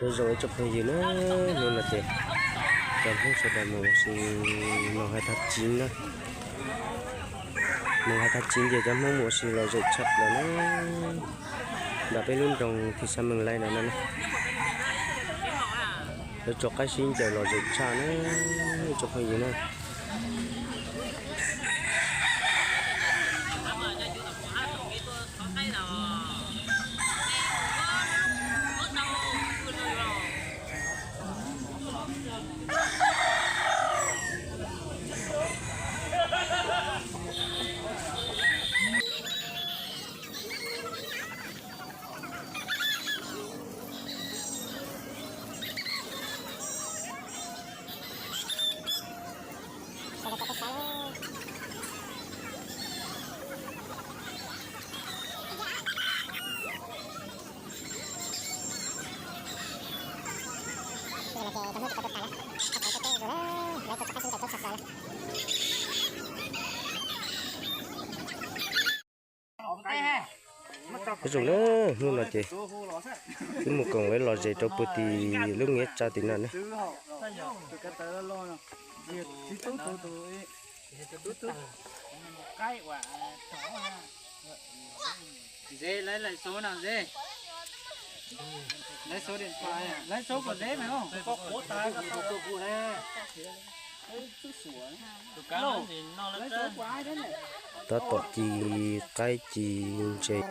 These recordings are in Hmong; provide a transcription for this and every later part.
Nyob zoo ib tsoom phooj ywg na, hnub no ces cov Hmoob sawv daws mus ua si, moos hais tag kis na, moos hais tag kis ces cov Hmoob mus ua si lom zem tshaj plaws na, nram peb lub nroog Thij Xab Meej Laib no na. Lawv tso qaib sib ncaws lom zem tshaj na, ib tsoom phooj ywg na. Hnub no ces wb mus koom lawv lom zem rau puag tim lub nyiaj tsa tim no na. Tab tom ci qaib ci ntses.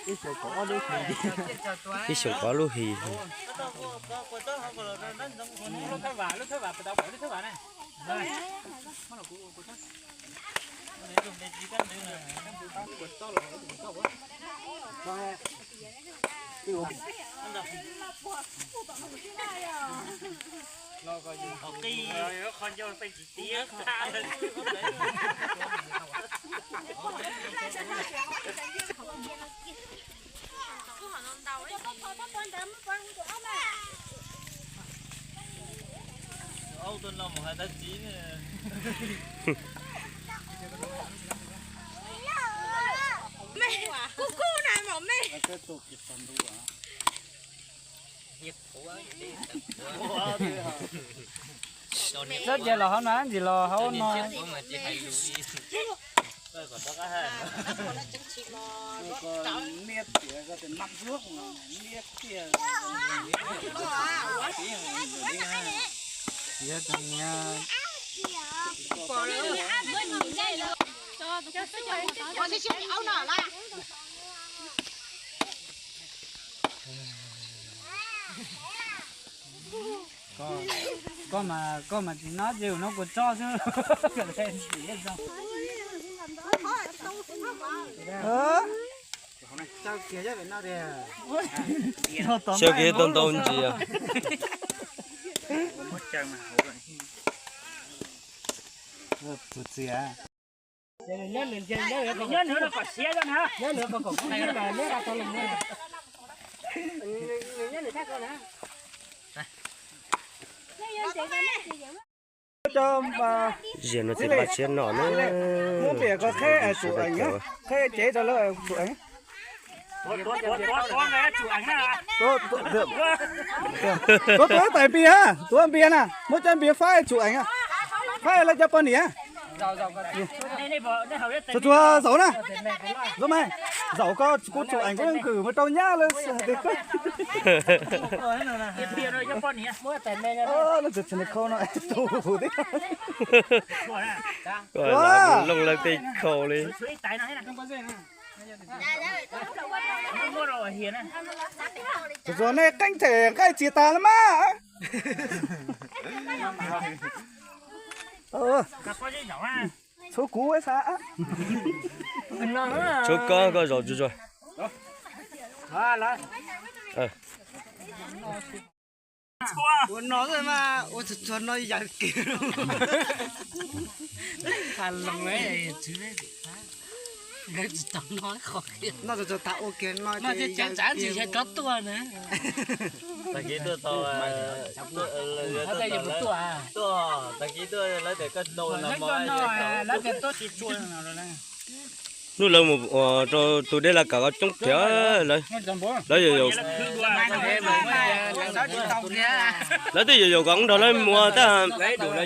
Ib xyoos kaum ob lub his. Txob cia los hauv no, ntsis los hauv no. Koj mas, koj mas tsis nyob ces ua no kuv tso xwb. Xyaw kiag tau ntau ntsis. Ziag no ces npaj siab noj na. Tuav tuav tais npias, tuav tais npias na, muab cov npias faib tsum eev, faib lawv cov poj niam. Tsuas tsuas zaum na, zaum mas, zaum koj kuv tsum eev kuv nkws mus rau nyab lawm. Lub tsev tsev khau no tu thiab. Looj lawv tej khau li. Tsuas tsuas nej qeeb them nqaij txias tas lawm mas. Txhua kuv xav. Txhua koj koj zaum tsuag tsuag. Ua no mas ua txog no yam kiag. Lawv tsis tau no qhov no txog txog tas ua kiag no ces tseem tsam ntsis yog rov tuaj na. Tag kis tuaj tau, tuaj, tag kis tuaj lawv tias koj tau no, lawv tias tuaj tsis tsuag. Hnub lawv mus ua rau tus dej laj kam ko coob thiab, lawv, lawv yuav yaum, lawv twb yuav yaum kom nrog lawv mus tab. Ib zaug no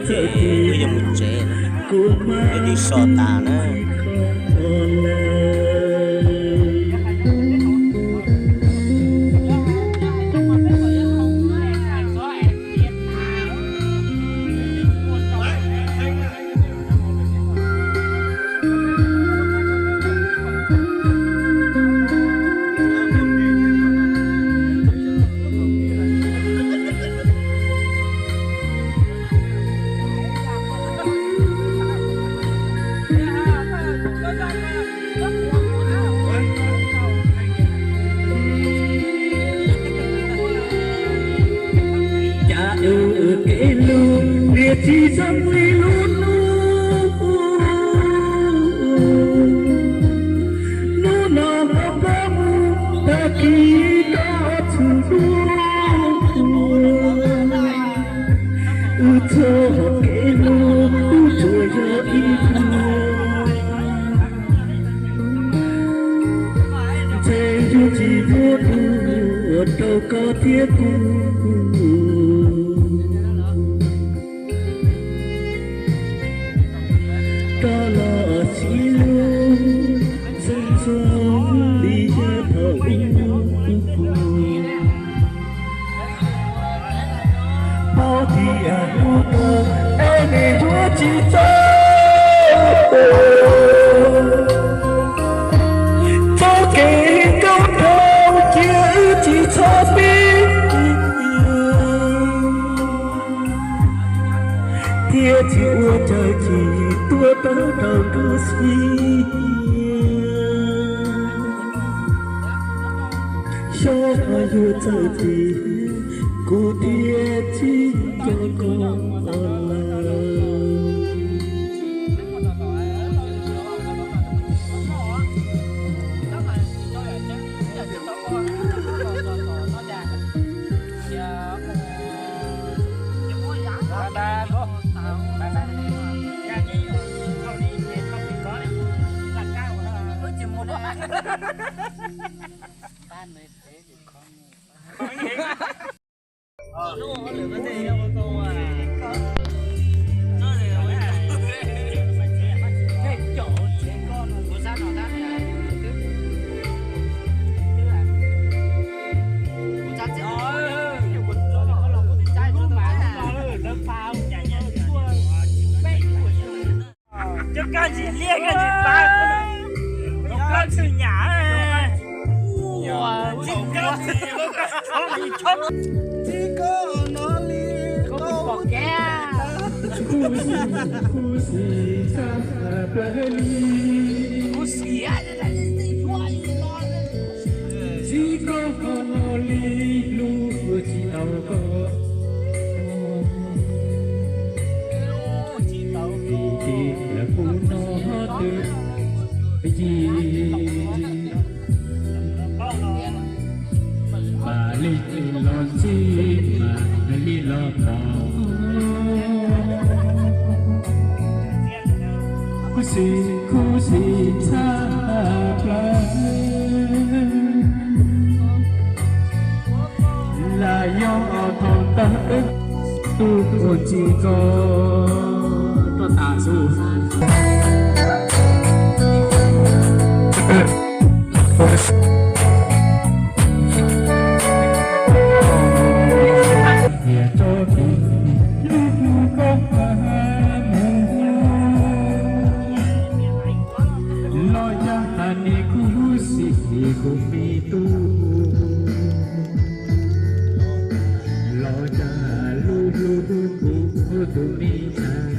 ces wb yuav mus tsev na, wb twb so tas na. Cas kev lus niam txiv txhob muaj lub nub, hnub no hmo plaub mus tag kis koj txhum dua. Wb txoj kev hlub wb tsuas yog ib pliag, ntshe yuav tsis muaj dua rau koj thiab kuv. Koj los sib hlub ntxhov ntxoo li yog thaum ub. Paub tias hnub no es nws yuav tsis tau, txoj kev nkauj dhau cia wb tsis txhob pib, thiaj tsis ua raws li tuaj tau rau koj siab. Xyov yuav txawj tiag kuv thiaj tsis nco koj lawm. Cov kab ntsis liab kab ntsis pab, kab ntsis nyam. Txiv koj no li, kuv xim tshaj plaws li. Txiv koj no li, hlub tsis tau koj. Vim tias kuv no twb yim, mam li los ntxig mam li los pom. Kuv xim, kuv xim tshaj plaws, lam yog thaum ntawd tus uas tsis koj tuaj tas xwb. Tus me tub los cas lub hlub kuv tus me ntxhais,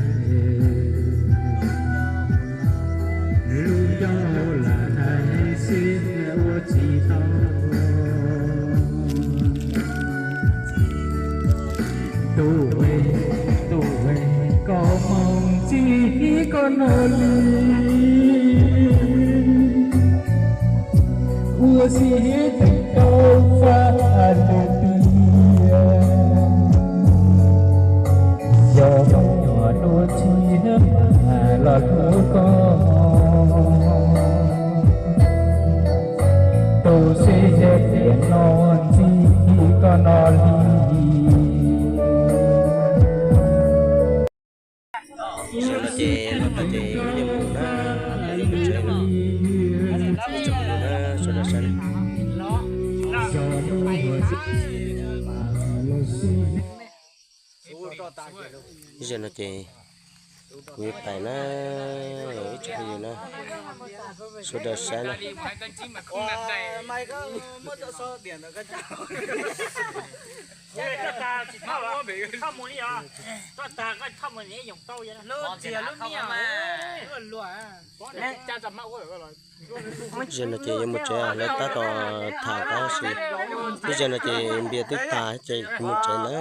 lub ncauj lam hais xwb ua tsis tau. Tus, tus, koj moog txij koj noj li, ua si heev tau faj lwm tiam. Yog muaj dua tsi los hlub koj, tus xib hwb tiam no txij koj noj li. Zaum no ces los txog ces yeej mus na, yeej mus tsev no. Ib tsoom phooj ywg na, sawv daws saib na. Ib zaug no ces kuv yuav pais na, ib tsoom phooj ywg na, sawv daws saib na. Zaum no ces yuav mus tsev, lawv tab tom tham tab sis ib zaug no ces npias twb tag ces kuv mus tsev na.